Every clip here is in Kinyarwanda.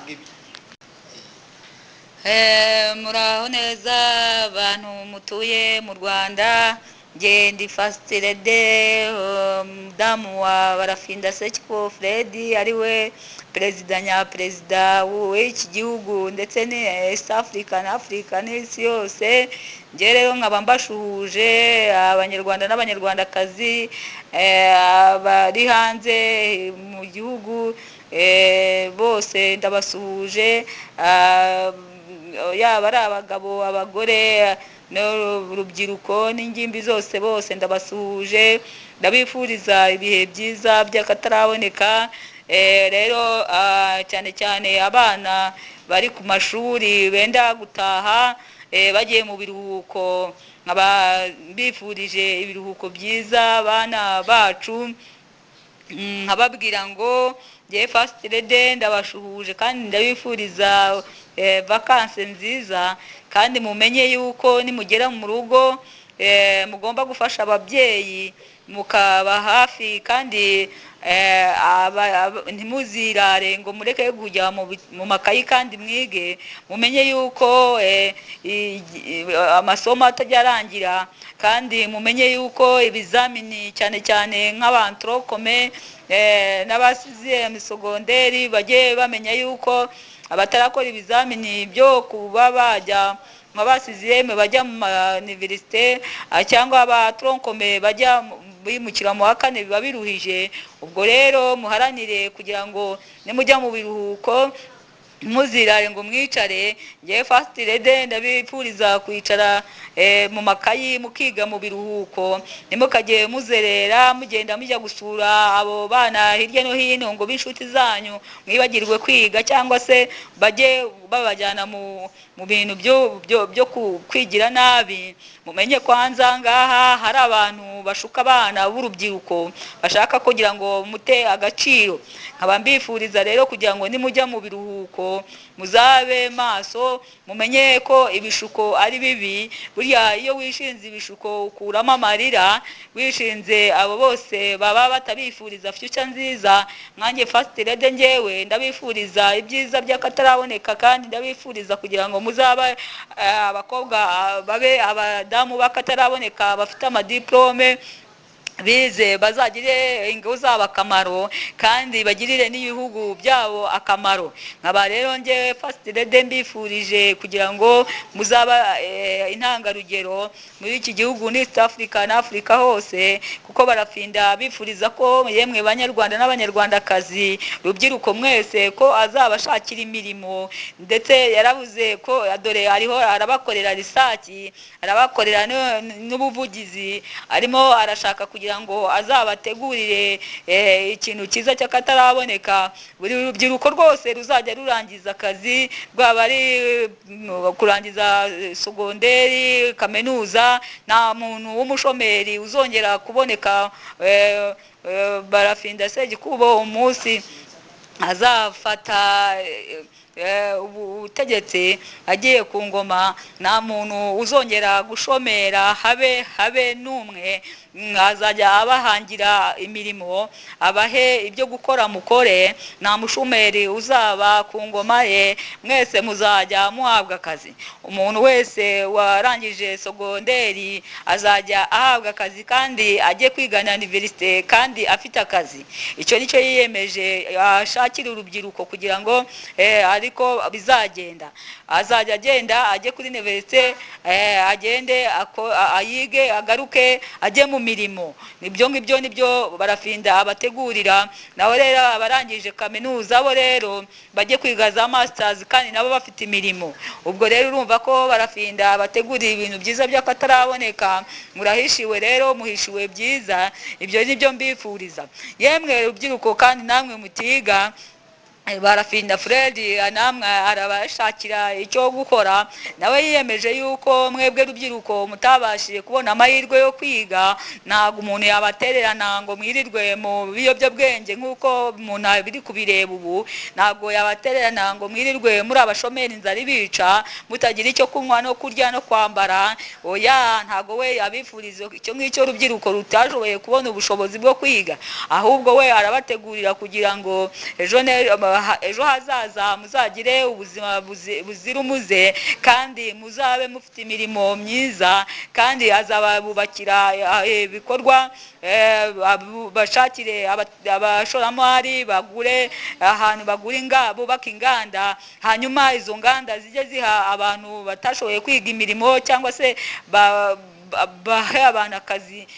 Ntabwo ibi. Muraho neza abantu mutuye mu Rwanda. Nge ndi First Lady, umudamu wa Barafinda Sekikubo Fred, ariwe perezida nyaperezida w'iki gihugu ndetse ni East Africa na Africa n'isi yose. Nge rero nkaba mbashuhuje Abanyarwanda n'Abanyarwandakazi bari hanze mu gihugu, bose ndabasuhuje, yaba ari abagabo, abagore n'urubyiruko n'ingimbi zose, bose ndabasuhuje, ndabifuriza ibihe byiza by'akataraboneka. Rero cyane cyane abana bari ku mashuri benda gutaha, bagiye mu biruhuko, nkaba mbifurije ibiruhuko byiza abana bacu. Nkababwira ngo ngewe First Lady ndabashuhuje kandi ndabifuriza vacances nziza, kandi mumenye yuko nimugera mu rugo mugomba gufasha ababyeyi, mukaba hafi, kandi ntimuzirare ngo mureke kujya mu makayi kandi mwige. Mumenye yuko amasomo atajya arangira, kandi mumenye yuko ibizamini cyane cyane nk'aba tronc commun n'aba sixième secondaire bajye bamenya yuko abatarakora ibizamini byo kuba bajya nka ba sixième bajya mu ma université, cyangwa aba tronc commun bajya bimukira mu wa kane, biba biruhije. Ubwo rero muharanire kugira ngo nimujya mu biruhuko muzirare ngo mwicare. Ngewe First Lady ndabifuriza kwicara mu makayi mukiga mu biruhuko, ntimukajye muzerera mugenda mujya gusura abo bana hirya no hino ngo b'inshuti zanyu, mwibagirwe kwiga, cyangwa se bajye babajyana mu bintu byo kwigira nabi. Mumenye ko hanze aha ngaha hari abantu bashuka abana b'urubyiruko bashaka kugira ngo mute agaciro. Nkaba mbifuriza rero kugira ngo nimujya mu biruhuko muzabe maso, mumenye ko ibishuko ari bibi. Burya iyo wishinze ibishuko ukuramo amarira, wishinze abo bose baba batabifuriza future nziza. Nkanjye First Lady ngewe ndabifuriza ibyiza by'akataraboneka, kandi ndabifuriza kugira ngo muzabe abakobwa, babe abadamu b'akataraboneka bafite amadiplome bize, bazagire ingo zabo akamaro kandi bagirire n'ibihugu byabo akamaro. Nkaba rero ngewe First Lady mbifurije kugira ngo muzaba intangarugero muri iki gihugu ni East Africa na Africa hose, kuko Barafinda bifuriza ko yemwe Banyarwanda n'Abanyarwandakazi, rubyiruko mwese, ko azabashakira imirimo. Ndetse yaravuze ko dore ariho arabakorera research, arabakorera n'ubuvugizi, arimo arashaka kugira ngo azabategurire ikintu cyiza cy'akataraboneka. Buri rubyiruko rwose ruzajya rurangiza akazi, rwaba ari kurangiza sogonderi, kaminuza, nta muntu w'umushomeri uzongera kuboneka. Barafinda Sekikubo umunsi azafata ubutegetsi agiye ku ngoma, nta muntu uzongera gushomera, habe n'umwe. Azajya abahangira imirimo, abahe ibyo gukora mukore. Nta mushomeri uzaba ku ngoma ye, mwese muzajya muhabwa akazi. Umuntu wese warangije sogonderi azajya ahabwa akazi, kandi ajye kwiga na université kandi afite akazi. Icyo nicyo yiyemeje ashakira urubyiruko kugira ngo ariko bizagenda, azajya agenda ajye kuri université, agende ayige, agaruke ajye mu mirimo. Nibyo ngibyo nibyo Barafinda abategurira. Nawe rero abarangije kaminuza bo rero bajye kwiga za masters kandi nabo bafite imirimo. Ubwo rero urumva ko Barafinda abategurira ibintu byiza by'akataraboneka. Murahishiwe rero, muhishiwe byiza. Ibyo nibyo mbifuriza yemwe rubyiruko. Kandi namwe mutiga, Barafinda Fred namwe arabashakira icyo gukora. Nawe yiyemeje yuko mwebwe rubyiruko mutabashije kubona amahirwe yo kwiga, ntabwo umuntu yabatererana ngo mwirirwe mu biyobyabwenge nk'uko umuntu biri kubireba ubu. Ntabwo yabatererana ngo mwirirwe muri abashomeri, inzara ibica, mutagira icyo kunywa no kurya no kwambara. Oya, ntabwo we abifuriza icyo ngicyo rubyiruko rutashoboye kubona ubushobozi bwo kwiga. Ahubwo we arabategurira kugira ngo ejo ejo hazaza muzagire ubuzima buzira umuze, kandi muzabe mufite imirimo myiza, kandi azababubakira ibikorwa, bashakire abashoramari bagure ahantu bagura inga, bubaka inganda, hanyuma izo nganda zijye ziha abantu batashoboye kwiga imirimo cyangwa se bahe abantu akazi,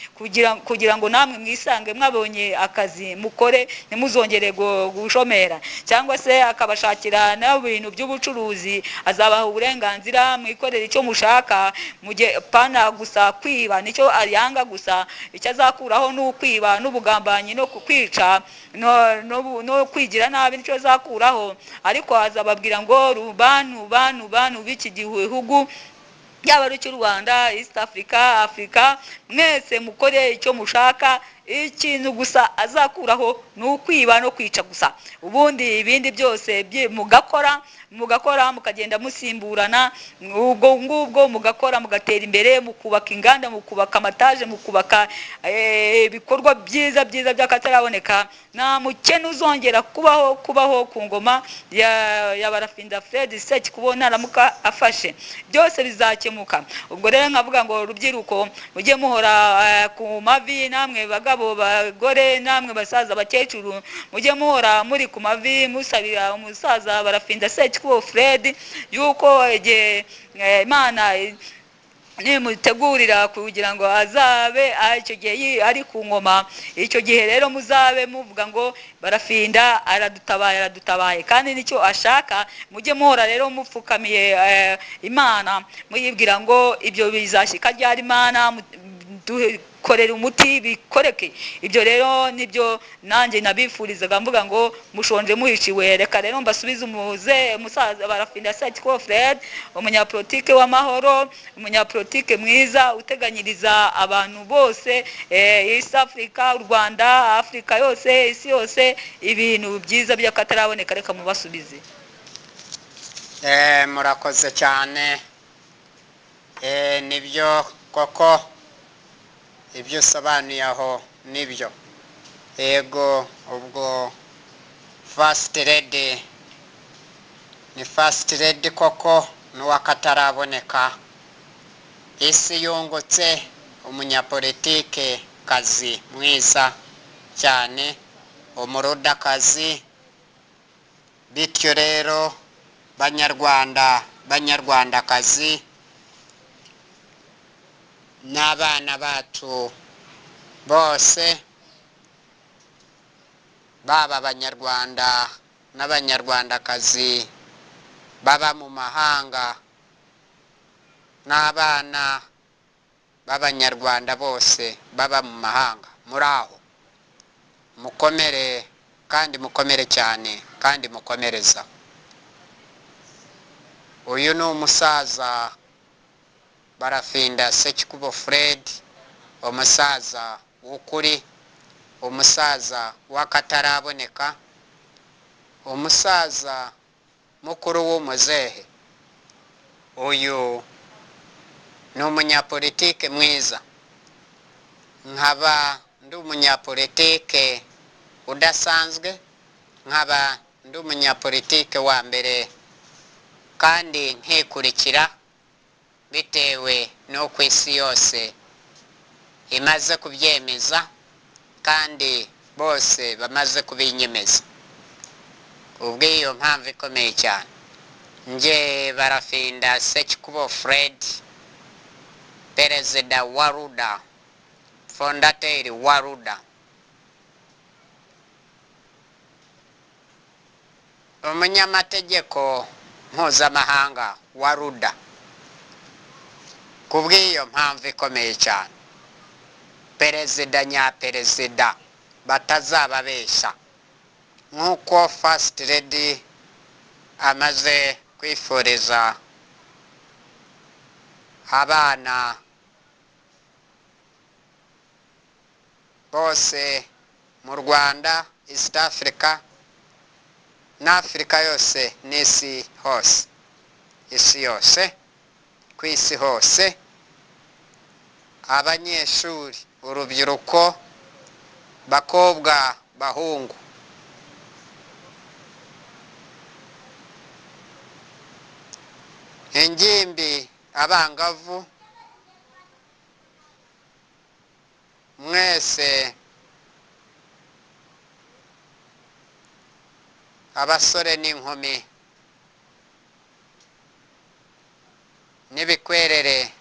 kugira ngo namwe mwisange mwabonye akazi mukore, ntimuzongere gushomera, cyangwa se akabashakira n'ibintu by'ubucuruzi, azabaha uburenganzira mwikorere icyo mushaka, mujye pana gusa kwiba, nicyo yanga gusa, icyo azakuraho ni ukwiba n'ubugambanyi no kwica no kwigira nabi, nicyo azakuraho. Ariko azababwira ngo bantu bantu bantu b'iki gihugu, yaba ari cy'u Rwanda, East Africa, Africa, mwese mukore icyo mushaka. Ikintu gusa azakuraho ni ukwiba no kwica gusa, ubundi ibindi byose mugakora, mugakora mukagenda musimburana, ubwo ngubwo mugakora mugatera imbere, mukubaka inganda, mukubaka amataje, mukubaka ibikorwa byiza byiza by'akataraboneka. Nta mukene uzongera kubaho ku ngoma ya Barafinda Fred Sekikubo naramuka afashe, byose bizakemuka. Ubwo rero nkavuga ngo rubyiruko mujye muhora ku mavi, namwe bagabo bagore, namwe basaza bakecuru, mujye muhora muri ku mavi musabira umusaza Barafinda Sekikubo Fred yuko igihe Imana nimutegurira kugira ngo azabe icyo gihe ari ku ngoma, icyo gihe rero muzabe muvuga ngo Barafinda aradutabaye, aradutabaye, kandi nicyo ashaka. Mujye muhora rero mupfukamiye Imana, muyibwira ngo ibyo bizashyika ryari, Imana dukorera umuti bikoreke. Ibyo rero nibyo nanjye nabifurizaga, mvuga ngo mushonje muhishiwe. Reka rero mbasubize umuze umusaza Barafinda Sekikubo Fred, umunyapolitike w'amahoro, umunyapolitike mwiza uteganyiriza abantu bose, East Africa, u Rwanda, Africa yose, isi yose, ibintu byiza by'akataraboneka. Reka mubasubize. Murakoze cyane. Nibyo koko ibyo usobanuye aho nibyo. Yego, ubwo First Lady ni First Lady koko n'uwakataraboneka. Isi yungutse umunyapolitike kazi mwiza cyane, umurudakazi. Bityo rero banyarwanda, banyarwandakazi n'abana bacu bose, baba abanyarwanda n'abanyarwandakazi baba mu mahanga, n'abana b'abanyarwanda bose baba mu mahanga, muri aho mukomere kandi mukomere cyane kandi mukomereza. Uyu ni umusaza Barafinda Sekikubo Fred, umusaza w'ukuri, umusaza w'akataraboneka, umusaza mukuru w'umuzehe. Uyu ni umunyapolitike mwiza, nkaba ndi umunyapolitike udasanzwe, nkaba ndi umunyapolitike wa mbere kandi nkikurikira bitewe n'uko isi yose imaze kubyemeza kandi bose bamaze kubinyemeza. Ubw'iyo mpamvu ikomeye cyane, nje Barafinda Sekikubo Fred, perezida wa RUDA, fondateri wa RUDA, umunyamategeko mpuzamahanga wa RUDA. Kubw'iyo mpamvu ikomeye cyane, perezida nyaperezida batazababesha, nk'uko First Lady amaze kwifuriza abana bose mu Rwanda, East Africa n'Afrika yose n'isi hose, isi yose, ku isi hose, abanyeshuri, urubyiruko, bakobwa, bahungu, Ingimbi, abangavu, mwese, abasore n'inkumi n'ibikwerere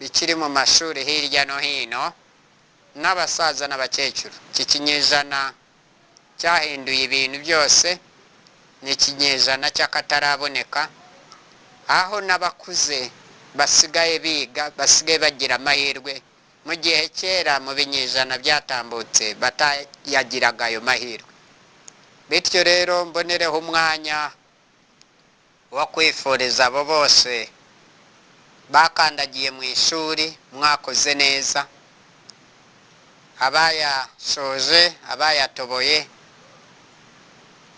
bikiri mu mashuri hirya no hino, n'abasaza n'abakecuru. Iki kinyejana cyahinduye ibintu byose, ni ikinyejana cy'akataraboneka, aho n'abakuze basigaye biga, basigaye bagira amahirwe, mu gihe kera mu binyejana byatambutse batayagiraga ayo mahirwe. Bityo rero mbonereho umwanya wo kwifuriza abo bose bakandagiye mu ishuri, mwakoze neza, abayashoje, abayatoboye,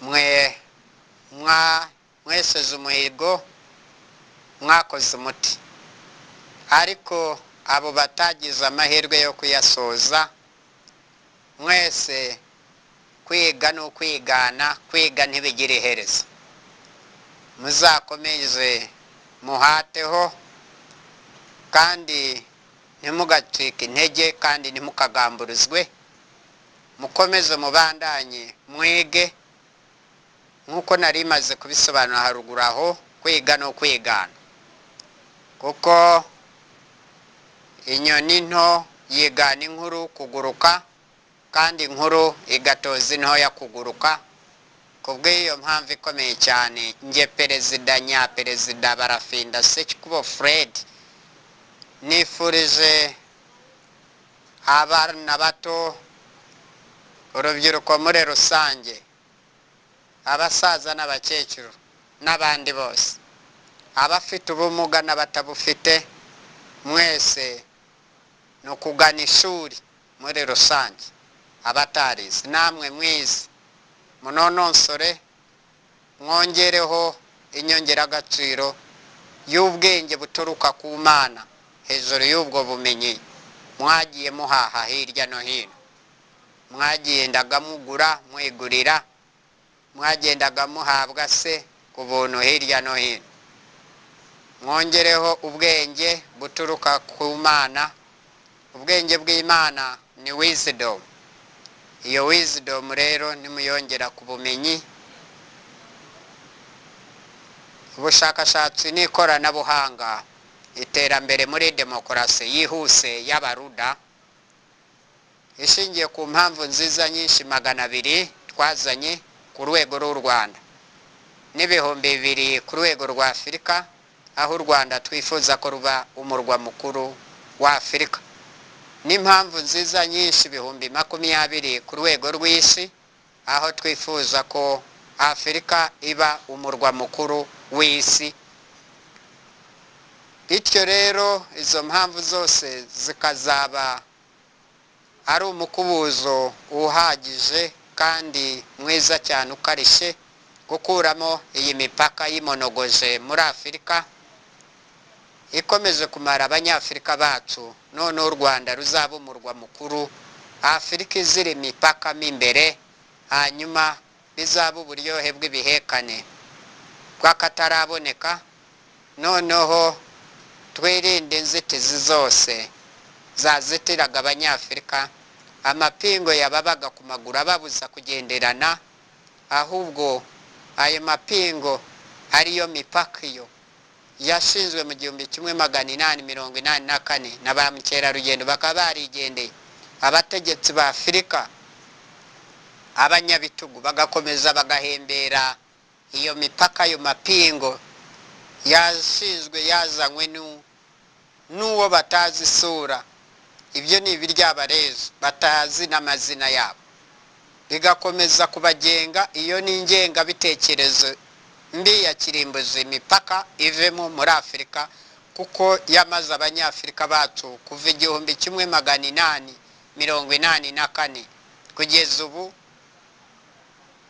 mwe mwesheje umuhigo, mwakoze umuti. Ariko abo batagize amahirwe yo kuyasoza, mwese kwiga ni ukwigana, kwiga ntibigira iherezo. Muzakomeze muhateho, kandi ntimugacike intege, kandi ntimukagamburuzwe, mukomeze mubandanye mwige, nk'uko nari maze kubisobanura haruguru aho, kwiga ni ukwigana, kuko inyoni nto yigana inkuru kuguruka, kandi inkuru igatoza intoya kuguruka. Kubw'iyo mpamvu ikomeye cyane, nge perezida nyaperezida Barafinda Sekikubo Fred, nifurije abana bato, urubyiruko muri rusange, abasaza n'abakecuru n'abandi bose, abafite ubumuga n'abatabufite, mwese ni ukugana ishuri muri rusange. Abatarize namwe mwize, munononsore, mwongereho inyongeragaciro y'ubwenge buturuka ku Mana hejuru y'ubwo bumenyi mwagiye muhaha hirya no hino, mwagendaga mugura mwigurira, mwagendaga muhabwa se ku buntu hirya no hino. Mwongereho ubwenge buturuka ku Mana. Ubwenge bw'Imana ni wisdom. Iyo wisdom rero nimuyongera ku bumenyi, ubushakashatsi n'ikoranabuhanga, iterambere muri demokarasi yihuse y'abaruda, ishingiye ku mpamvu nziza nyinshi 200 twazanye ku rwego rw'u Rwanda n'2000 ku rwego rwa Afurika, aho u Rwanda twifuza ko ruba umurwa mukuru wa Afurika, n'impamvu nziza nyinshi 20,000 ku rwego rw'isi, aho twifuza ko Afurika iba umurwa mukuru w'isi. Bityo rero izo mpamvu zose zikazaba ari umukubuzo uhagije kandi mwiza cyane ukarishye gukuramo iyi mipaka y'imonogoje muri Afurika ikomeje kumara abanyafurika bacu. None u Rwanda ruzaba umurwa mukuru, Afurika izira imipaka mo imbere, hanyuma bizaba uburyohe bw'ibihekane bw'akataraboneka. Noneho twirinde inzitizi zose zazitiraga abanyafurika, amapingo yababaga ku maguru ababuza kugenderana, ahubwo ayo mapingo ariyo mipaka iyo yashinzwe mu 1884 na ba mukerarugendo bakaba barigendeye, abategetsi ba Afurika abanyabitugu bagakomeza bagahembera iyo mipaka, ayo mapingo yashinzwe yazanywe n'uwo batazi isura. Ibyo ni ibiryabarezi batazi n'amazina yabo, bigakomeza kubagenga. Iyo ni ingengabitekerezo mbi ya kirimbuzi, imipaka ivemo muri Afurika, kuko yamaze abanyafurika bacu kuva 1884 kugeza ubu.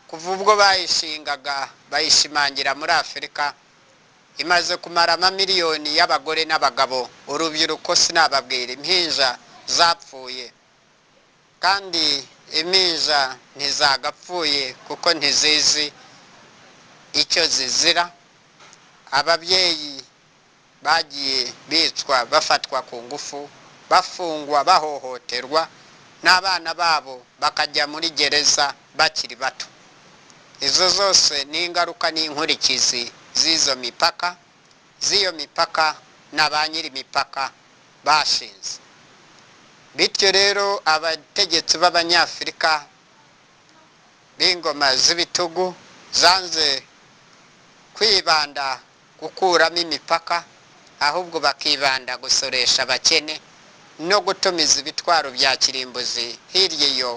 Kuva ubwo bayishingaga bayishimangira muri Afurika, imaze kumara amamiliyoni y'abagore n'abagabo, urubyiruko sinababwira, impinja zapfuye, kandi impinja ntizagapfuye kuko ntizizi icyo zizira. Ababyeyi Bagiye bicwa, bafatwa ku ngufu, bafungwa, bahohoterwa, n'abana babo bakajya muri gereza bakiri bato. Izo zose ni ingaruka n'inkurikizi z'izo mipaka, z'iyo mipaka na ba nyir'imipaka bashinze. Bityo rero abategetsi b'Abanyafurika b'ingoma z'ibitugu zanze kwibanda gukuramo imipaka, ahubwo bakibanda gusoresha abakene no gutumiza ibitwaro bya kirimbuzi hirya iyo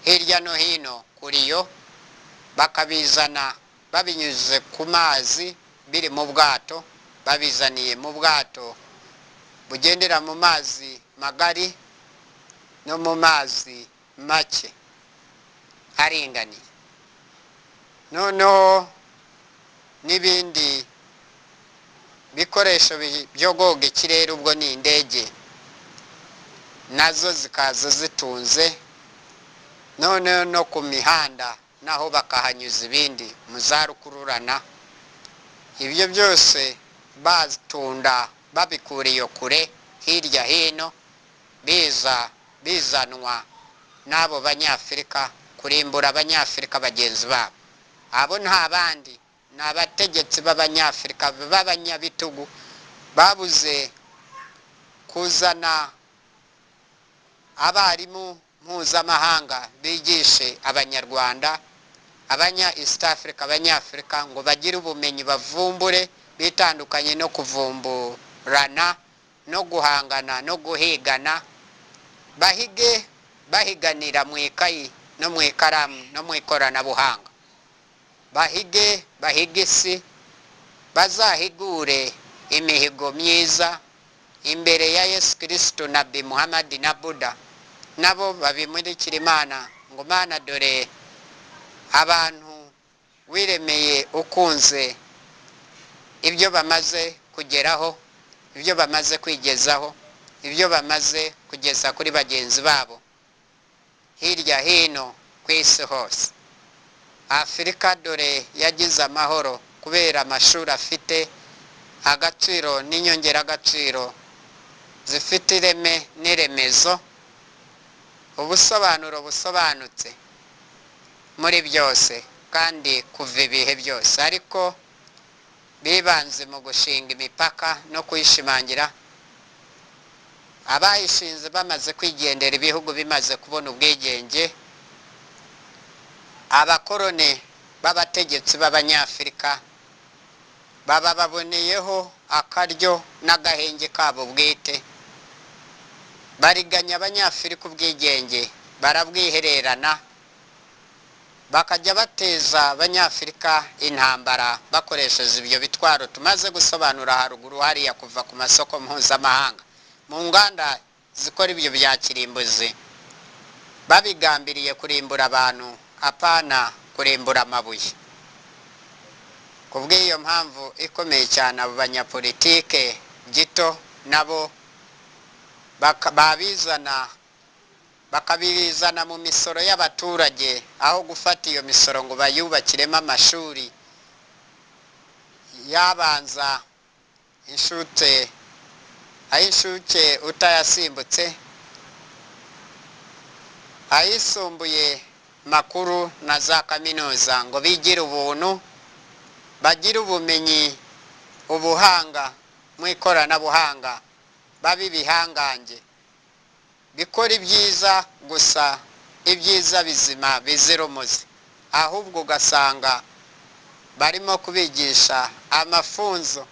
hirya no hino kuri yo, bakabizana babinyuze ku mazi biri mu bwato, babizaniye mu bwato bugendera mu mazi magari no mu mazi make aringaniye. Noneho n'ibindi bikoresho byogoga ikirere, ubwo ni indege, nazo zikaza zitunze. Noneho no ku mihanda naho bakahanyuza ibindi mu za rukururana. Ibyo byose batunda babikura iyo kure hirya hino, biza bizanwa n'abo Banyafurika kurimbura Abanyafurika bagenzi babo. Abo nta bandi, ni abategetsi b'Abanyafurika b'abanyabitugu babuze kuzana abarimu mpuzamahanga bigishe Abanyarwanda, abanya East Africa, Abanyafurika, ngo bagire ubumenyi, bavumbure, bitandukanye no kuvumburana no guhangana no guhigana, bahige bahiganira mu ikayi no mu ikaramu no mu ikoranabuhanga, bahige bahige isi, bazahigure imihigo myiza imbere ya Yesu Kristo na Nabi Muhammad na Buddha, nabo babimurikira Imana ngo: "Mana, dore abantu wiremeye ukunze, ibyo bamaze kugeraho, ibyo bamaze kwigezaho, ibyo bamaze kugeza kuri bagenzi babo hirya hino ku isi hose. Afurika dore yagize amahoro kubera amashuri afite agaciro n'inyongeragaciro zifite ireme n'iremezo, ubusobanuro busobanutse muri byose kandi kuva ibihe byose." Ariko bibanze mu gushinga imipaka no kuyishimangira. Abayishinze bamaze kwigendera, ibihugu bimaze kubona ubwigenge, abakoroni b'abategetsi b'Abanyafurika baba baboneyeho akaryo n'agahenge kabo bwite, bariganya Abanyafurika ubwigenge, barabwihererana, bakajya bateza Abanyafurika intambara bakoresheje ibyo bitwaro tumaze gusobanura haruguru hariya, kuva ku masoko mpuzamahanga, mu nganda zikora ibyo bya kirimbuzi, babigambiriye kurimbura abantu, apana kurimbura amabuye. Ku bw'iyo mpamvu ikomeye cyane, abo banyapolitike gito nabo babizana, bakabizana mu misoro y'abaturage, aho gufata iyo misoro ngo bayubakiremo amashuri yabanza, inshute, ay'inshuke utayasimbutse, ayisumbuye, makuru na za kaminuza, ngo bigire ubuntu, bagire ubumenyi, ubuhanga mu ikoranabuhanga, babe ibihangange bikora ibyiza gusa, ibyiza bizima bizira umuze. Ahubwo ugasanga barimo kubigisha amafunzo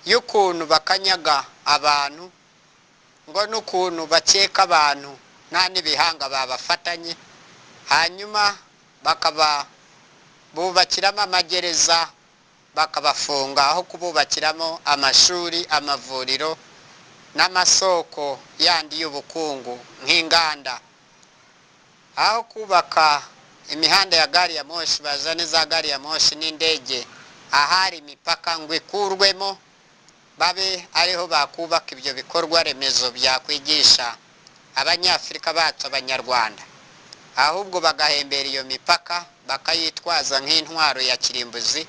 y'ukuntu bakanyaga abantu, ngo n'ukuntu bakeka abantu nta n'ibihanga babafatanye, hanyuma bakaba bubakiramo amagereza bakabafunga, aho kububakiramo amashuri, amavuriro n'amasoko yandi y'ubukungu nk'inganda, aho kubaka imihanda ya gari ya moshi, bazane za gari ya moshi n'indege ahari imipaka ngo ikurwemo, babe ariho bakubaka ibyo bikorwa remezo byakwigisha Abanyafurika bacu, Abanyarwanda. Ahubwo bagahembera iyo mipaka, bakayitwaza nk'intwaro ya kirimbuzi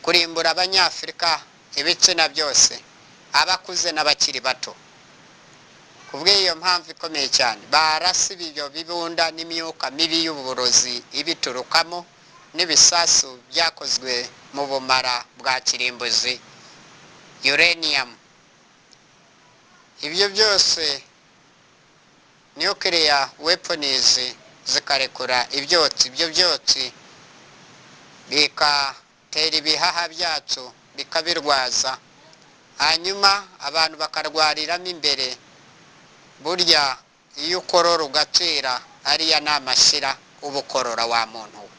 kurimbura Abanyafurika. ibitsina byose, abakuze n'abakiri bato. Kubw'iyo mpamvu ikomeye cyane barasa ibyo bibunda n'imyuka mibi y'uburozi ibiturukamo n'ibisasu byakozwe mu bumara bwa kirimbuzi uranium. Ibyo byose nuclear weapons zikarekura ibyotsi, ibyo byotsi bikatera ibihaha byacu bikabirwaza, hanyuma abantu bakarwariramo imbere. Burya iyo ukorora ugacira ariya ni amashyira uba ukorora wa muntu we.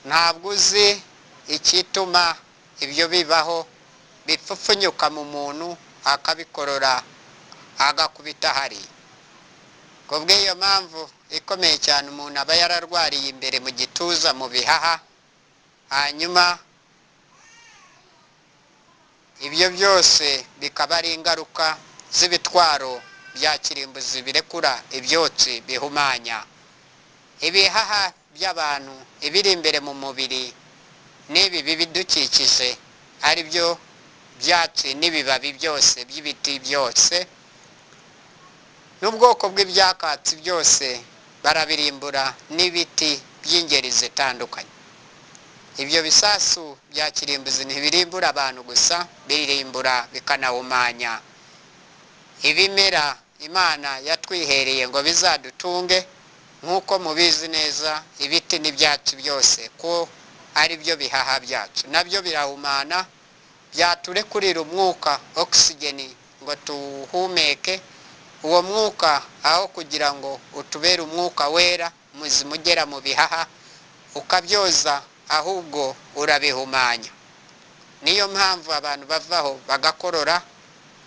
Ntabwo uzi ikituma ibyo bibaho, bipfupfunyuka mu muntu akabikorora agakubita hariya. Ku bw'iyo mpamvu ikomeye cyane umuntu aba yararwariye imbere mu gituza, mu bihaha, hanyuma ibyo byose bikaba ari ingaruka z'ibitwaro bya kirimbuzi birekura ibyotsi bihumanya ibihaha by'abantu, ibiri imbere mu mubiri n'ibi bidukikije, ari byo byatsi n'ibibabi byose by'ibiti byose n'ubwoko bw'ibyakatsi byose barabirimbura, n'ibiti by'ingeri zitandukanye. Ibyo bisasu bya kirimbuzi ntibirimbura abantu gusa, biririmbura bikanahumanya ibimera Imana yatwihereye ngo bizadutunge, nk'uko mubizi neza ibiti n'ibyatsi byose ko ari byo bihaha byacu, nabyo birahumana, byaturekurira umwuka okisigeni ngo tuwuhumeke. Uwo mwuka aho kugira ngo utubere umwuka wera muzima ugera mu bihaha ukabyoza, ahubwo urabihumanya. Niyo mpamvu abantu bavaho bagakorora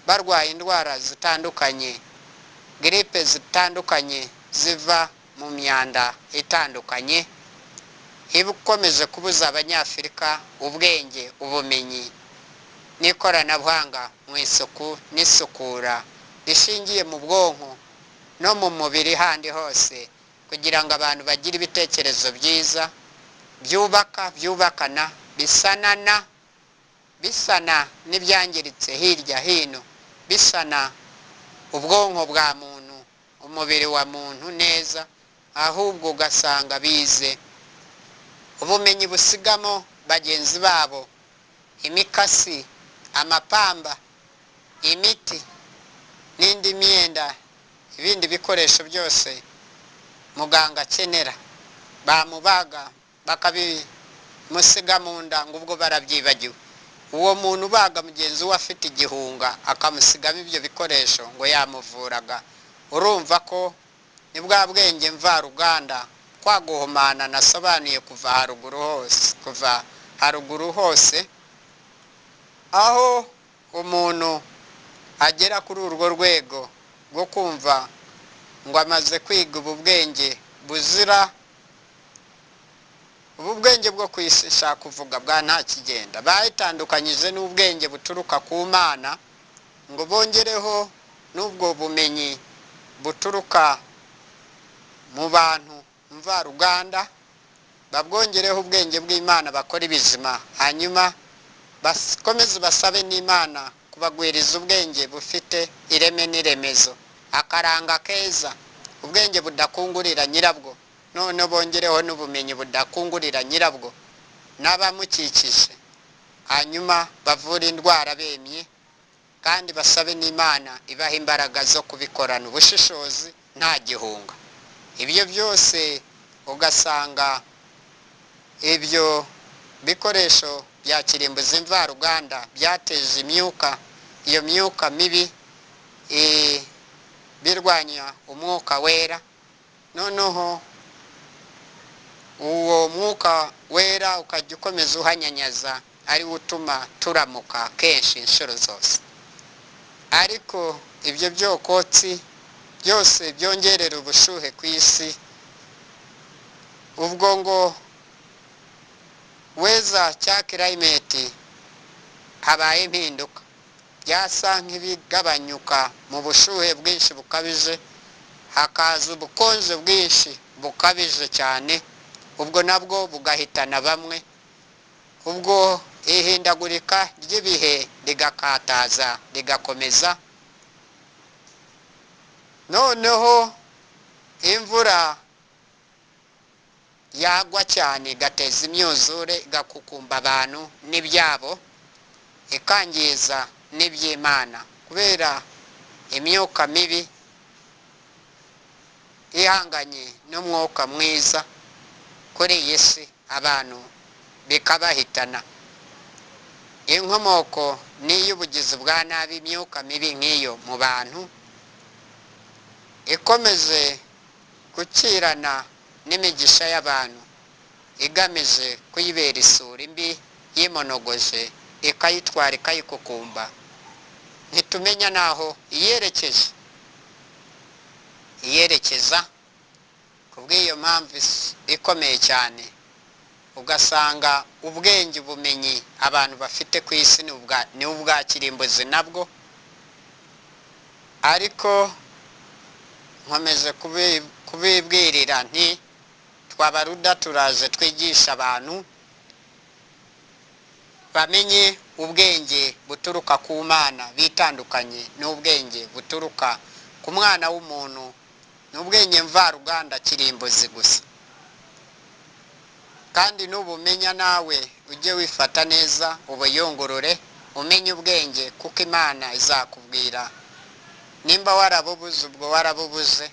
barwaye indwara zitandukanye, giripe zitandukanye ziva mu myanda itandukanye, iba ikomeje kubuza Abanyafurika ubwenge, ubumenyi n'ikoranabuhanga mu isuku n'isukura rishingiye mu bwonko no mu mubiri handi hose, kugira ngo abantu bagire ibitekerezo byiza byubaka, byubakana, bisanana, bisana n'ibyangiritse hirya hino, bisana ubwonko bwa muntu, umubiri wa muntu neza, ahubwo ugasanga bize ubumenyi busigamo bagenzi babo imikasi, amapamba, imiti n'indi myenda, ibindi bikoresho byose muganga akenera. Bamubaga bakabimusiga mu nda ngo ubwo barabyibagiwe. Uwo muntu ubaga mugenzi we afite igihunga akamusigamo ibyo bikoresho ngo yamuvuraga, urumva ko ni bwa bwenge mvaruganda, kwa guhumana nasobanuye kuva haruguru hose, kuva haruguru hose, aho umuntu agera kuri urwo rwego rwo kumva ngo amaze kwiga ubu bwenge buzira, ubu bwenge bwo kwishisha kuvuga bwa nta kigenda, bayitandukanyije n'ubwenge buturuka ku Mana, ngo bongereho n'ubwo bumenyi buturuka mu bantu mvaruganda, babwongereho ubwenge bw'Imana, bakora ibizima, hanyuma bakomeze basabe n'Imana kubagwiriza ubwenge bufite ireme n'iremezo, akaranga keza, ubwenge budakungurira nyirabwo, none bongereho n'ubumenyi budakungurira nyirabwo n'abamukikije, hanyuma bavure indwara bemye, kandi basabe n'Imana ibaha imbaraga zo kubikorana ubushishozi nta gihunga. Ibyo byose ugasanga ibyo bikoresho bya kirimbuzi mvaruganda byateje imyuka, iyo myuka mibi birwanya umwuka wera, noneho uwo mwuka wera ukajya ukomeza uhanyanyaza, ari wo utuma turamuka kenshi inshuro zose. Ariko ibyo byokotsi byose byongerera ubushuhe ku isi, ubwo ngo weza cya climate habaye impinduka, byasa nk'ibigabanyuka mu bushuhe bwinshi bukabije, hakaza ubukonje bwinshi bukabije cyane, ubwo nabwo bugahitana bamwe. Ubwo ihinda Ihindagurika ry'ibihe rigakataza rigakomeza, noneho imvura yagwa cyane igateza imyuzure, igakukumba abantu n'ibyabo, ikangiza n'iby'Imana kubera imyuka mibi ihanganye n'umwuka mwiza kuri iyi si, abantu bikabahitana. Inkomoko ni iy'ubugizi bwa nabi, imyuka mibi nk'iyo mu bantu ikomeje gukirana n'imigisha y'abantu, igamije kuyibera isura mbi yimonogoje, ikayitwara ikayikukumba, ntitumenya n'aho iyerekeje iyerekeza. Kubw'iyo mpamvu ikomeye cyane, ugasanga ubwenge, ubumenyi abantu bafite ku isi ni ubwa kirimbuzi nabwo. Ariko nkomeje kubibwirira nti twabaruda turaje twigisha abantu bamenye ubwenge buturuka ku Mana, bitandukanye n'ubwenge buturuka ku mwana w'umuntu, n'ubwenge mvaruganda kirimbuzi gusa. Kandi n'ubumenya nawe ujye wifata neza, ubuyungurure, umenye ubwenge, kuko Imana izakubwira nimba warabubuze, ubwo warabubuze.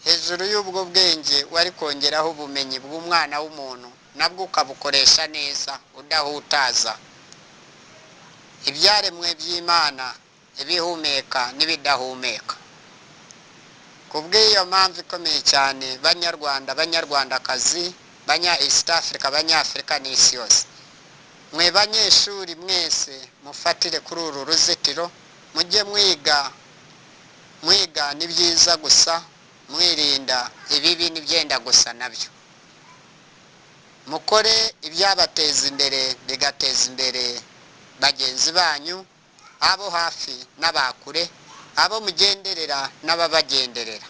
Hejuru y'ubwo bwenge wari kongeraho ubumenyi bw'umwana w'umuntu, nabwo ukabukoresha neza udahutaza ibyaremwe by'Imana, ibihumeka n'ibidahumeka. Kubw'iyo mpamvu ikomeye cyane, Banyarwanda, Banyarwandakazi, banya East Africa, Banyafurika n'isi yose, mwe banyeshuri mwese mufatire kuri uru ruzitiro, mujye mwiga, mwiga ni byiza gusa, mwirinda ibibi n'ibyenda gusa nabyo. Mukore ibyabateza imbere bigateza imbere bagenzi banyu, abo hafi n'abakure, abo mugenderera n'ababagenderera.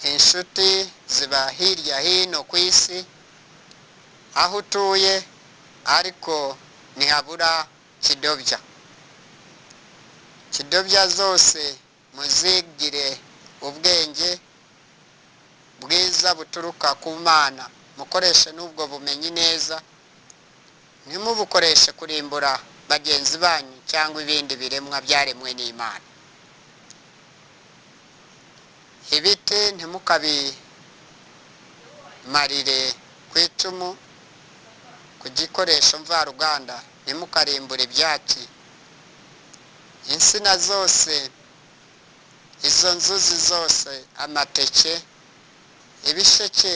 Inshuti ziba hirya hino ku isi aho utuye, ariko ntihabura kidobya. Kidobya zose muzigire ubwenge bwiza buturuka ku Mana, mukoreshe n'ubwo bumenyi neza, ntimubukoreshe kurimbura bagenzi banyu cyangwa ibindi biremwa byaremwe n'Imana. Ibiti ntimukabimarire ku icumu, ku gikoresho mvaruganda, ntimukarimbure ibyatsi. Insina zose, izo nzuzi zose, amateke, ibisheke,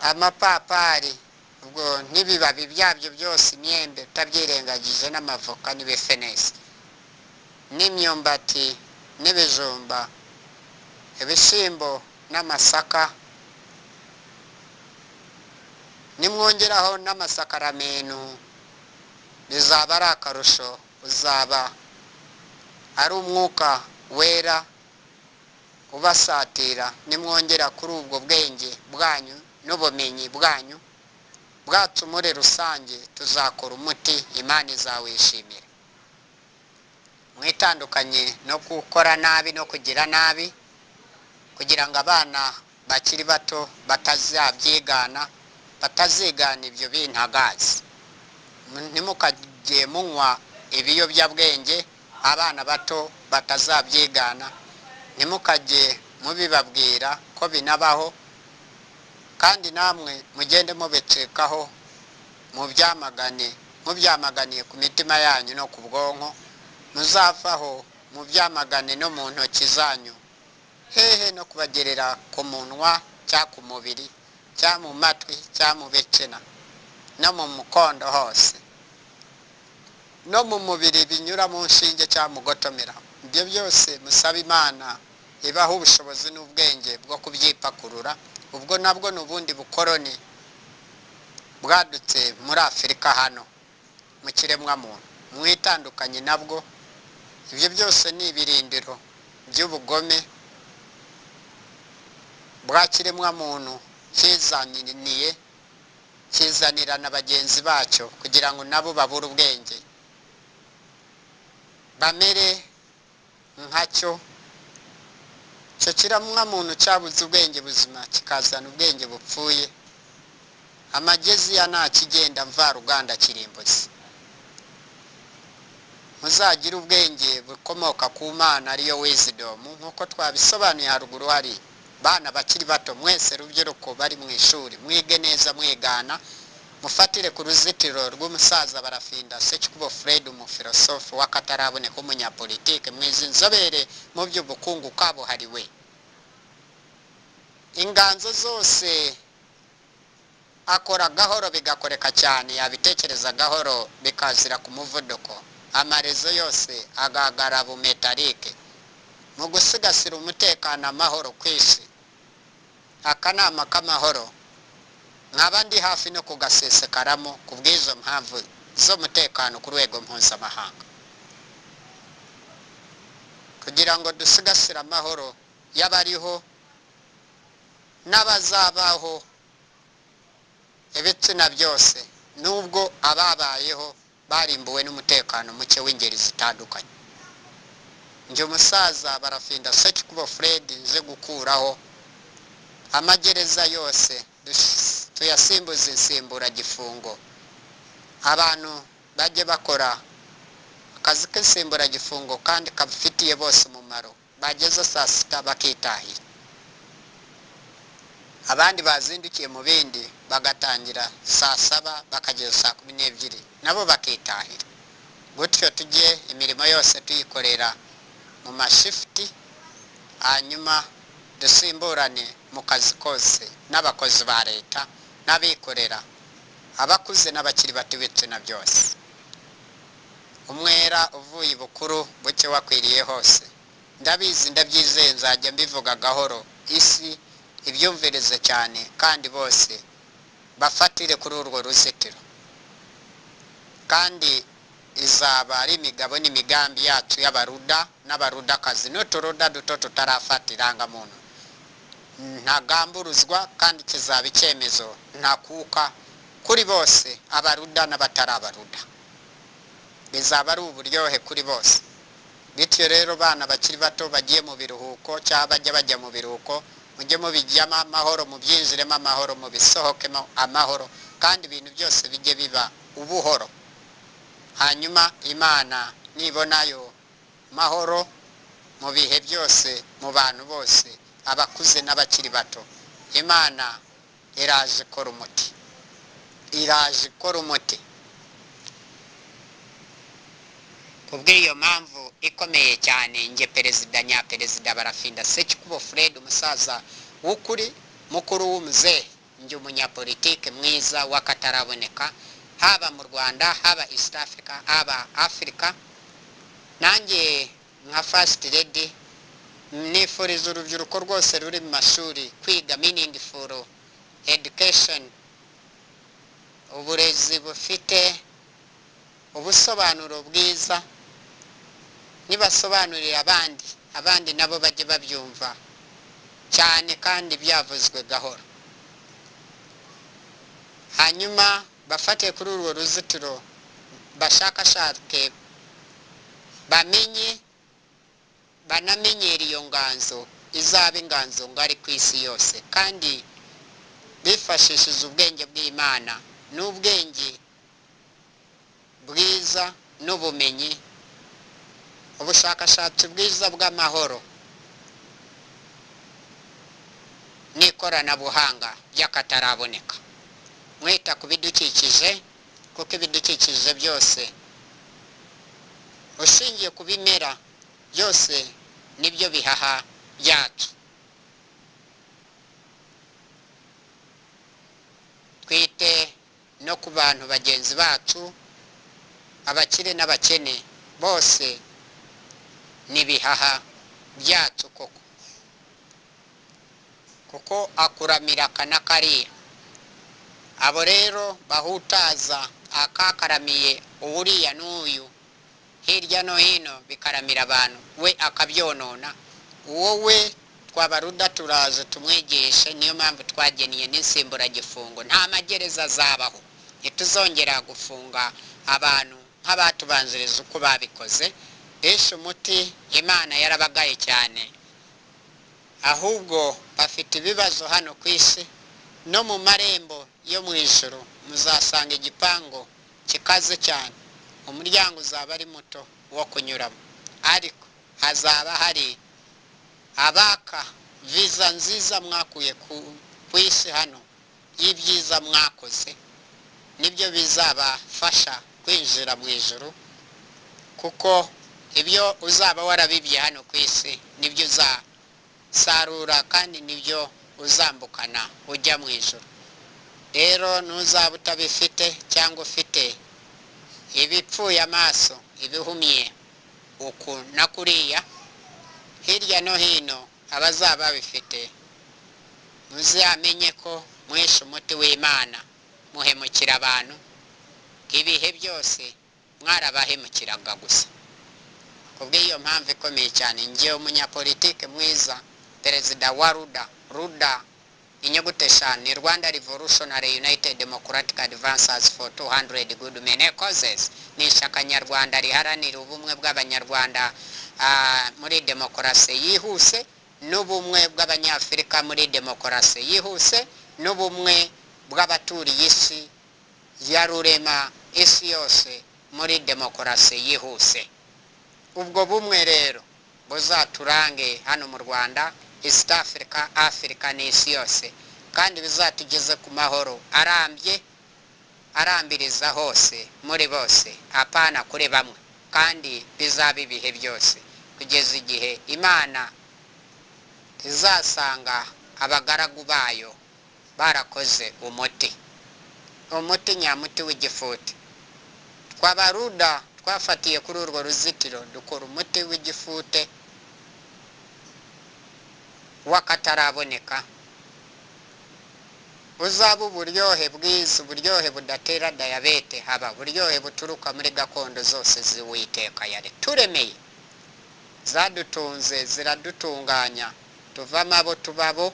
amapapari, ubwo n'ibibabi byabyo byose, imyembe utabyirengagije, n'amavoka n'ibifenesi, n'imyumbati n'ibijumba, ibishyimbo n'amasaka, nimwongeraho n'amasakaramentu bizaba ari akarusho, uzaba ari umwuka wera ubasatira. Nimwongera kuri ubwo bwenge bwanyu n'ubumenyi bwanyu bwacu muri rusange, tuzakora umuti Imana izawishimira. Mwitandukanye no gukora nabi no kugira nabi, kugira ngo abana bakiri bato batazabyigana, batazigana ibyo bintagazi. Ntimukajye munywa ibiyobyabwenge, abana bato batazabyigana. Ntimukajye mubibabwira ko binabaho, kandi namwe mugende mubicikaho, mubyamagane, mubyamaganiye ku mitima yanyu no ku bwonko, muzavaho mubyamagane no mu ntoki zanyu, hehe no kubagerera ku munwa cyangwa ku mubiri cyangwa mu matwi cyangwa mu bitsina no mu mukondo hose no mu mubiri binyura mu nshinge cyangwa mu gotomera. Ibyo byose musaba Imana ibaha ubushobozi n'ubwenge bwo kubyipakurura. Ubwo nabwo ni ubundi bukoroni bwadutse muri Afurika hano mu kiremwamuntu, mwitandukanye nabwo. Ibyo byose ni ibirindiro by'ubugome bwa kiremwamuntu Kizaniye, kizanira na bagenzi bacyo kugira ngo nabo babure ubwenge, bamere nkacyo. Icyo kiremwamuntu cyabuze ubwenge buzima kikazana ubwenge bupfuye. Amagezi ya nta kigenda mvaruganda kirimbuzi. Muzagire ubwenge bukomoka ku Mana, ariyo wisdom, nk'uko twabisobanuye haruguru. Hari bana bakiri bato mwese, rubyiruko bari mu ishuri, mwige neza, mwigana, mufatire ku ruzitiro rw'umusaza Barafinda Sekikubo Fred, umufilosofu w'akataraboneka, w'umunyapolitike mwiza, inzobere mu by'ubukungu kabuhariwe. Inganzo zose akora gahoro bigakoreka cyane, yabitekereza gahoro bikazira ku muvuduko. Amarezo yose agagara bumetarike mu gusigasira umutekano, amahoro ku isi. Akanama k'amahoro nkaba ndi hafi no kugasesekaramo ku bw'izo mpamvu z'umutekano ku rwego mpuzamahanga, kugira ngo dusigasire amahoro y'abariho n'abazabaho, ibitsina byose, nubwo ababayeho barimbuwe n'umutekano muke w'ingeri zitandukanye. Njye umusaza Barafinda Sekikubo Fred nje gukuraho amagereza yose, tuyasimbuze insimburagifungo. Abantu bajye bakora akazi k'insimburagifungo kandi kabafitiye bose umumaro, bageze saa 6 bakitahira, abandi bazindukiye mu bindi bagatangira saa 7 bakageza saa 12 nabo bakitahira. Gutyo tujye imirimo yose tuyikorera mu mashifuti, hanyuma dusimburane mu kazi kose n'abakozi ba leta n'abikorera, abakuze n'abakiri bato, ibitsina byose. Umwera uvuye ibukuru buke wakwiriye hose. Ndabizi, ndabyizeye, nzajya mbivuga gahoro, isi ibyumvirize cyane, kandi bose bafatire kuri urwo ruzitiro. Kandi izaba ari imigabo n'imigambi yacu y'abaruda n'abarudakazi n'uturuda duto tutarafata irangamuntu ntagamburuzwa, kandi kizaba icyemezo ntakuka kuri bose, abaruda n'abatari abaruda. Bizaba ari uburyohe kuri bose. Bityo rero, bana bakiri bato bagiye mu biruhuko cyangwa bajya bajya mu biruhuko, mujye mubijyamo amahoro, mubyinjiremo amahoro, mubisohokemo amahoro, kandi ibintu byose bijye biba ubuhoro. Hanyuma Imana nibonayo mahoro mu bihe byose, mu bantu bose, abakuze n'abakiri bato, Imana iraje ikora umuti, iraje ikora umuti. Kubw'iyo mpamvu ikomeye cyane, nge perezida nyaperezida Barafinda Sekikubo Fred, umusaza w'ukuri, mukuru w'umuzehe, njye umunyapolitike mwiza w'akataraboneka, haba mu Rwanda, haba East Africa, haba Africa, nanjye nka First Lady nifuriza urubyiruko rwose ruri mu mashuri kwiga meaningful education, uburezi bufite ubusobanuro bwiza. Nibasobanurira abandi, abandi nabo bajye babyumva cyane kandi byavuzwe gahoro, hanyuma bafate kuri urwo ruzitiro, bashakashake, bamenye, banamenyere iyo nganzo izaba inganzo ngari ku isi yose, kandi bifashishije ubwenge bw'Imana n'ubwenge bwiza n'ubumenyi, ubushakashatsi bwiza bw'amahoro n'ikoranabuhanga by'akataraboneka, mwita ku bidukikije, kuko ibidukikije byose ushingiye ku bimera byose nibyo bihaha byacu. Twite no ku bantu bagenzi bacu, abakire n'abakene, bose n'ibihaha byacu koko, kuko akuramira aka na kariya. Abo rero bahutaza akakaramiye uriya n'uyu hirya no hino, bikaramira abantu, we akabyonona, wowe. Twabaruda turaje tumwigishe. Niyo mpamvu twageniye n'insimburagifungo. Nta magereza azabaho, ntituzongera gufunga abantu nk'abatubanziriza uko babikoze. Bishe umuti, Imana yarabagaye cyane. Ahubwo bafite ibibazo hano ku isi. No mu marembo yo mu ijuru muzasanga igipangu kikaze cyane, umuryango uzaba ari muto wo kunyuramo, ariko hazaba hari abaka viza nziza mwakuye ku isi hano y'ibyiza mwakoze. Nibyo bizabafasha kwinjira mu ijuru, kuko ibyo uzaba warabibye hano ku isi nibyo uzasarura, kandi nibyo uzambukana ujya mu ijuru. Rero ntuzaba utabifite cyangwa ufite ibipfuye amaso, ibihumye uku na kuriya hirya no hino, abazaba babifite muzamenye ko mwishe umuti w'Imana, muhemukira abantu ibihe byose, mwarabahemukiraga gusa. Kubw'iyo mpamvu ikomeye cyane, ngewe umunyapolitike mwiza, perezida wa RUDA, RUDA inyuguti eshanu ni Rwanda Revolutionary United Democratic Advancers for 200 Good Many Causes, ni ishyaka nyarwanda riharanira ubumwe bw'Abanyarwanda muri demokarasi yihuse, n'ubumwe bw'Abanyafurika muri demokarasi yihuse, n'ubumwe bw'abaturiye isi ya rurema, isi yose, muri demokarasi yihuse. Ubwo bumwe rero buzaturange hano mu Rwanda, East Africa, Africa n'isi yose, kandi bizatugeze ku mahoro arambye, arambiriza hose muri bose, apana kuri bamwe, kandi bizaba ibihe byose kugeza igihe Imana izasanga abagaragu bayo barakoze umuti, umuti nyamuti w'igifuti. Twabaruda twafatiye kuri urwo ruzitiro, dukora umuti w'igifute w'akataraboneka, uzaba uburyohe bwiza, uburyohe budatera dayabete, haba uburyohe buturuka muri gakondo zose z'Uwiteka yari turemeye, zadutunze, ziradutunganya, tuvamo abo tubabo.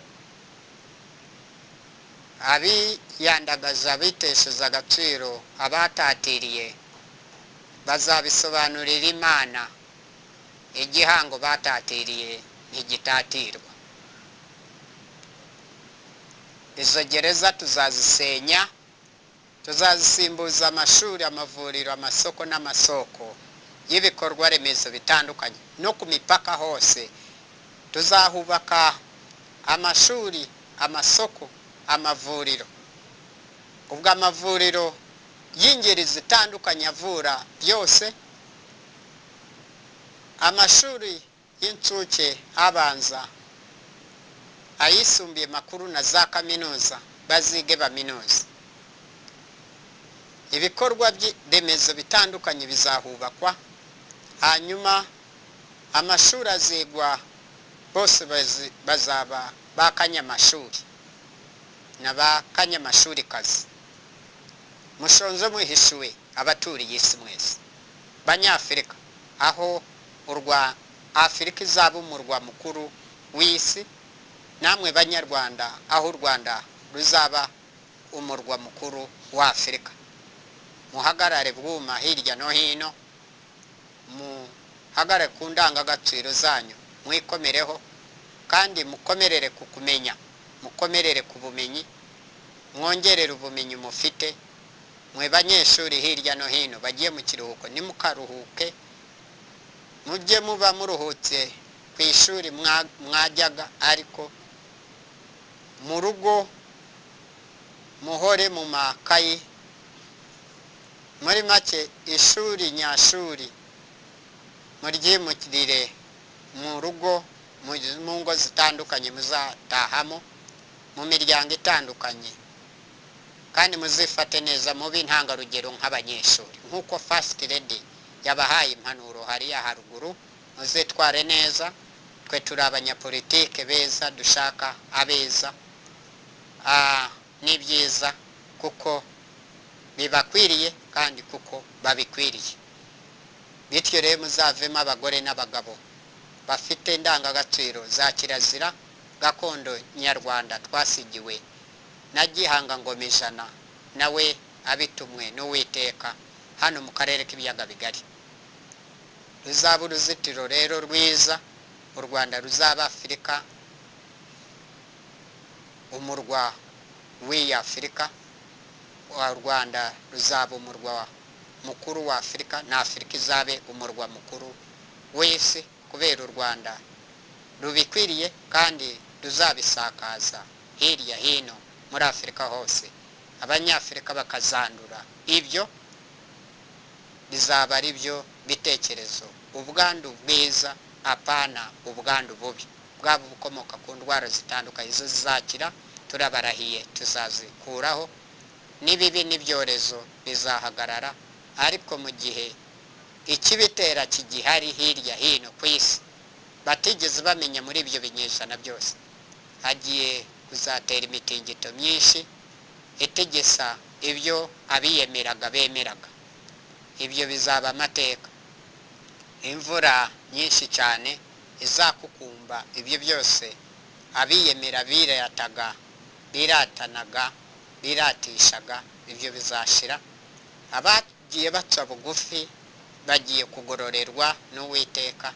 Abiyandagaza, abitesheje agaciro, abatatiriye bazabisobanurira Imana. Igihango batatiriye ntigitatirwa. Izo gereza tuzazisenya, tuzazisimbuza amashuri, amavuriro, amasoko n'amasoko y'ibikorwa remezo bitandukanye. No ku mipaka hose tuzahubaka amashuri, amasoko, amavuriro. Ubwo amavuriro y'ingeri zitandukanye avura byose, amashuri y'incuke, abanza, ayisumbuye, makuru na za kaminuza, bazige baminuza. Ibikorwa remezo bitandukanye bizahubakwa, hanyuma amashuri azigwa bose, bazaba ba kanyamashuri na ba kanyamashuri kazi. Mushonje muhishuwe abaturiye isi mwese, Banyafurika, aho urwa Afurika izaba umurwa mukuru w'isi, namwe Banyarwanda, aho u Rwanda ruzaba umurwa mukuru wa Afurika. Muhagarare bwuma hirya no hino, muhagarare ku ndangagaciro zanyu, mwikomereho, kandi mukomerere ku kumenya, mukomerere ku bumenyi, mwongerere ubumenyi mufite. Mwe banyeshuri hirya no hino bagiye mu kiruhuko, nimukaruhuke, mujye muba muruhutse ku ishuri mwajyaga, ariko mu rugo muhore mu makayi. Muri make, ishuri nyashuri muryimukirire mu rugo, mu ngo zitandukanye muzatahamo, mu miryango itandukanye, kandi muzifate neza, mube intangarugero nk'abanyeshuri, nk'uko First Lady yabahaye impanuro hariya haruguru. Muzitware neza. Twe turi abanyapolitike beza, dushaka abeza ni byiza, kuko bibakwiriye kandi kuko babikwiriye. Bityo rero muzavemo abagore n'abagabo bafite indangagaciro za kirazira. gakondo nyarwanda twasigiwe na Gihanga Ngoma Ijana, nawe abitumwe n'Uwiteka hano mu karere k'ibiyaga bigari. Ruzaba uruzitiro rero rwiza, u Rwanda ruzaba Afurika, umurwa w'iyi Afurika. U Rwanda ruzaba umurwa mukuru wa Afurika, na Afurika izabe umurwa mukuru w'isi, kubera u Rwanda rubikwiriye kandi ruzabisakaza hirya hino muri Afurika hose, Abanyafurika bakazandura ibyo. Bizaba ari byo bitekerezo, ubwandu bwiza, apana ubwandu bubi bwaba bukomoka ku ndwara zitandukanye. Izo zizakira turabarahiye, tuzazikuraho, n'ibibi n'ibyorezo bizahagarara. Ariko mu gihe ikibitera kigihari hirya hino ku isi, batigeze bamenya muri ibyo binyejana byose, hagiye kuzatera imitingito myinshi itegesa ibyo abiyemeraga bemeraga. Ibyo bizaba amateka. Imvura nyinshi cyane izakukumba ibyo byose abiyemera birataga, biratanaga, biratishaga, ibyo bizashira. Abagiye baca bugufi bagiye kugororerwa n'Uwiteka,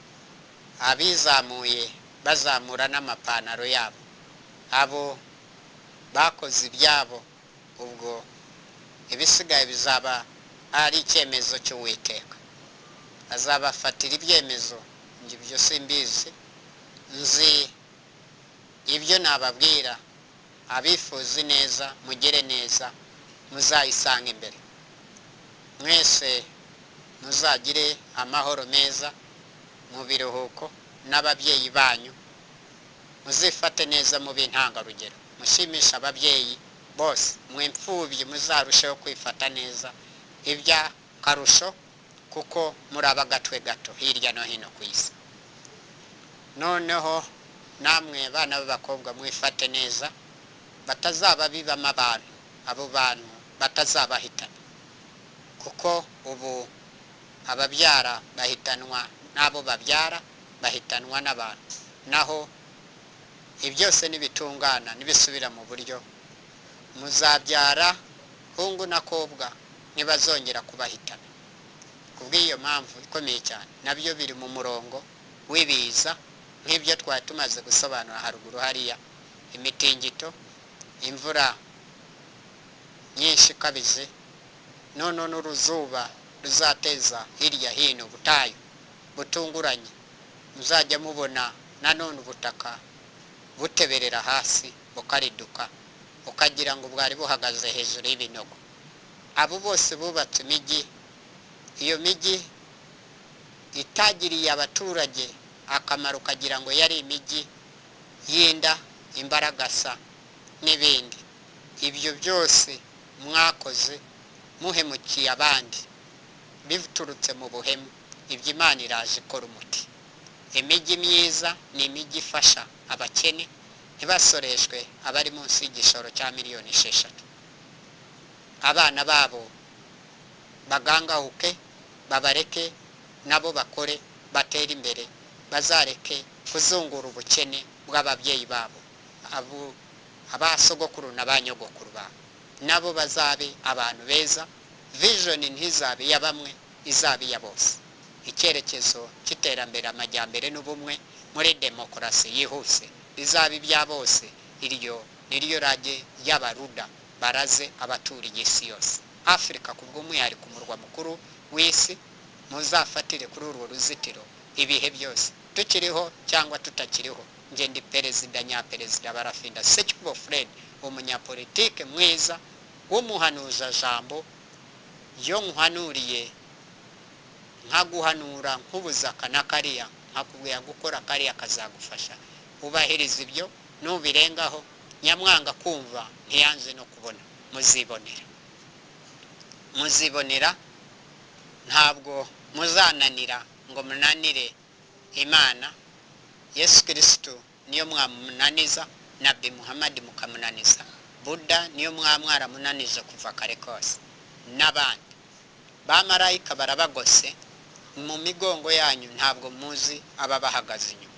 abizamuye bazamura n'amapantaro yabo, abo bakoze ibyabo, ubwo ibisigaye bizaba ari icyemezo cy'Uwiteka. Azabafatira ibyemezo. Njye ibyo simbizi, nzi ibyo nababwira. Abifuza neza mugere neza, muzayisanga imbere. Mwese muzagire amahoro meza mu biruhuko n'ababyeyi banyu, muzifate neza mu b'intangarugero, mushimishe ababyeyi bose. Mwe mfubyi muzarusheho kwifata neza iby'akarusho, kuko muri abagatwe gato hirya no hino ku isi. Noneho namwe bana b'abakobwa mwifate neza, batazaba bibamo abantu, abo bantu batazabahitana, kuko ubu ababyara bahitanwa n'abo babyara, bahitanwa n'abantu. Naho ibyose nibitungana, nibisubira mu buryo, muzabyara hungu na kobwa, ntibazongera kubahitana. Kubw'iyo mpamvu ikomeye cyane, nabyo biri mu murongo w'ibiza nk'ibyo twari tumaze gusobanura haruguru hariya: imitingito, imvura nyinshi ikabije, none n'uruzuba ruzateza hirya hino ubutayu butunguranye. Muzajya mubona nanone ubutaka buteberera hasi bukariduka, ukagira ngo bwari buhagaze hejuru y'ibinogo. Abo bose bubatse imijyi, iyo mijyi itagiriye abaturage akamaro, ukagira ngo yari imijyi y'inda, imbaragasa n'ibindi. Ibyo byose mwakoze muhemukiye abandi biturutse mu buhemu, ibyo Imana iraje ikora umuti. Imijyi myiza ni imijyi ifasha abakene, ntibasoreshwe abari munsi y'igishoro cya 6 miliyoni. Abana babo bagangahuke, babareke nabo bakore batere imbere, bazareke kuzungura ubukene bw'ababyeyi babo, abo abasogokuru na ba nyogokuru babo. Nabo bazabe abantu beza. Vision ntizabe iya bamwe, izabe iya bose. Icyerekezo cy'iterambere, amajyambere n'ubumwe muri demokarasi yihuse bizaba ibya bose. Iryo ni ryo rage ry'Abaruda baraze abaturiye isi yose, Afurika ku bw'umwihariko, umurwa mukuru w'isi. Muzafatire kuri urwo ruzitiro ibihe byose, tukiriho cyangwa tutakiriho. Njye ndi perezida nyaperezida Barafinda Sekikubo Fred, umunyapolitike mwiza w'umuhanuzajambo. Yo nkuhanuriye, nkaguhanura nkubuza aka na kariya, nkakubwira gukora kariya kazagufasha, ubahiriza ibyo. Nubirengaho, nyamwanga kumva ntiyanze no kubona. Muzibonera, muzibonera. Ntabwo muzananira ngo munanire Imana. Yesu Kirisitu niyo mwamunaniza, Nabi Muhammad mukamunaniza, Buda niyo mwaramunanije kuva kare kose, n'abandi bamarayika barabagose mu migongo yanyu. Ntabwo muzi ababahagaze inyuma.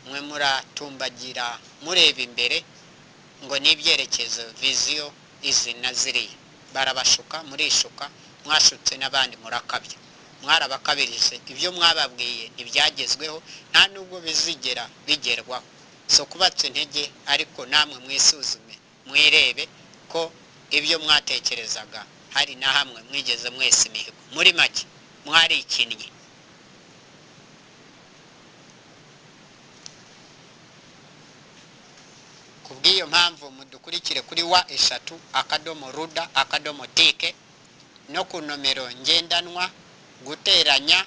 Mwe muratumbagira mureba imbere ngo ni ibyerekezo, viziyo izi na ziriya. Barabashuka, murishuka, mwashutse n'abandi murakabya, mwarabakabirije. Ibyo mwababwiye ntibyagezweho, nta nubwo bizigera bigerwaho. So kubatse intege, ariko namwe mwisuzume, mwirebe ko ibyo mwatekerezaga hari na hamwe mwigeze mwese imihigo. Muri make mwarikinnye. Kubw'iyo mpamvu mudukurikire kuri wa eshatu akadomo ruda akadomo tike no ku nomero ngendanwa guteranya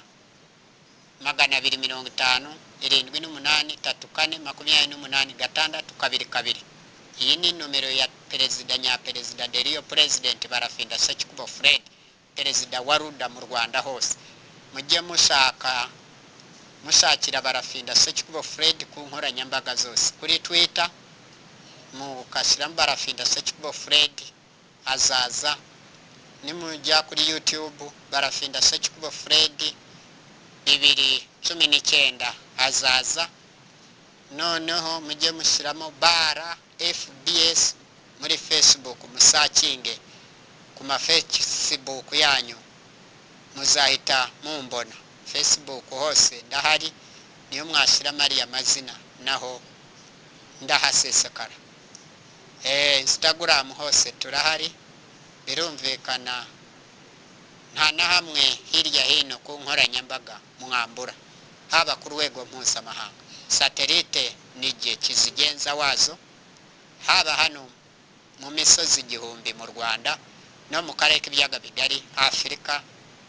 250 78 34 28 6 2 2. Iyi ni nomero ya perezida nyaperezida Deriyo President Barafinda Sekikubo Fred, perezida wa Ruda mu Rwanda hose. Mujye mushakira Barafinda Sekikubo Fred ku nkoranyambaga zose, kuri Twitter mukashyiramo Barafinda Sekikubo Fred azaza, nimujya kuri YouTube Barafinda Sekikubo Fred 2019 azaza. Noneho mujye mushyiramo bara FBS muri Facebook, musakinge ku ma Facebook yanyu muzahita mumbona. Facebook hose ndahari, niyo mwashyiramo ariya mazina naho ndahasesekara. Instagram hose turahari, birumvikana nta na hamwe hirya hino ku nkoranyambaga mwambura, haba ku rwego mpuzamahanga. Satelite ni igihe kizigenza wazo, haba hano mu misozi igihumbi mu Rwanda no mu karere k'ibiyaga bigari, Afurika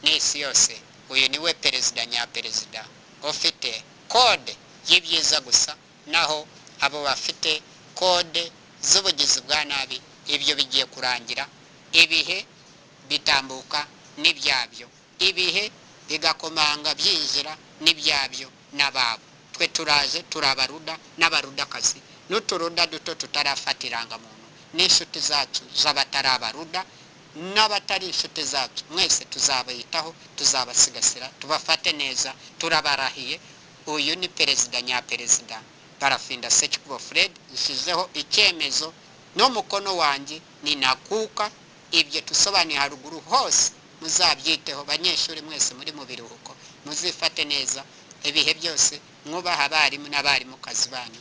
n'isi yose. Uyu niwe perezida nyaperezida ufite kode y'ibyiza gusa, naho abo bafite kode z'ubugizi bwa nabi ibyo bigiye kurangira. Ibihe bitambuka n'ibyabyo, ibihe bigakomanga byinjira n'ibyabyo n'ababo. Twe turaje, turabaruda n'abarudakazi n'uturuda duto tutarafata irangamuntu, n'inshuti zacu z'abatarabaruda n'abatari inshuti zacu, mwese tuzabayitaho, tuzabasigasira, tubafate neza, turabarahiye. Uyu ni perezida nyaperezida Barafinda Sekikubo Fred. Nshyizeho icyemezo n'umukono wanjye ninakuka. Ibyo tusobanuye haruguru hose muzabyiteho. Banyeshuri mwese muri mu biruhuko muzifate neza ibihe byose, mwubaha abarimu n'abarimukazi banyu.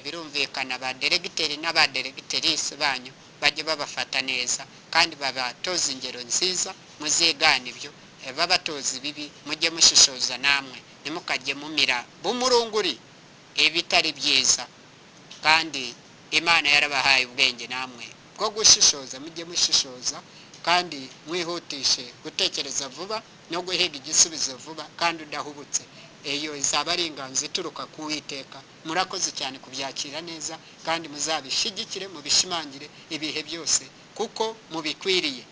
Birumvikana ba deregiteri n'abaderegiterisi banyu bajye babafata neza kandi babatoza ingero nziza, muzigane ibyo. Babatoza ibibi mujye mushishoza namwe, ntimukajye mumira bumurunguri ibitari byiza. Kandi Imana yarabahaye ubwenge namwe bwo gushishoza, mujye mushishoza kandi mwihutishe gutekereza vuba no guhiga igisubizo vuba kandi udahubutse. Iyo izaba ari inganzo ituruka ku Uwiteka. Murakoze cyane kubyakira neza kandi muzabishigikire, mubishimangire ibihe byose kuko mubikwiriye.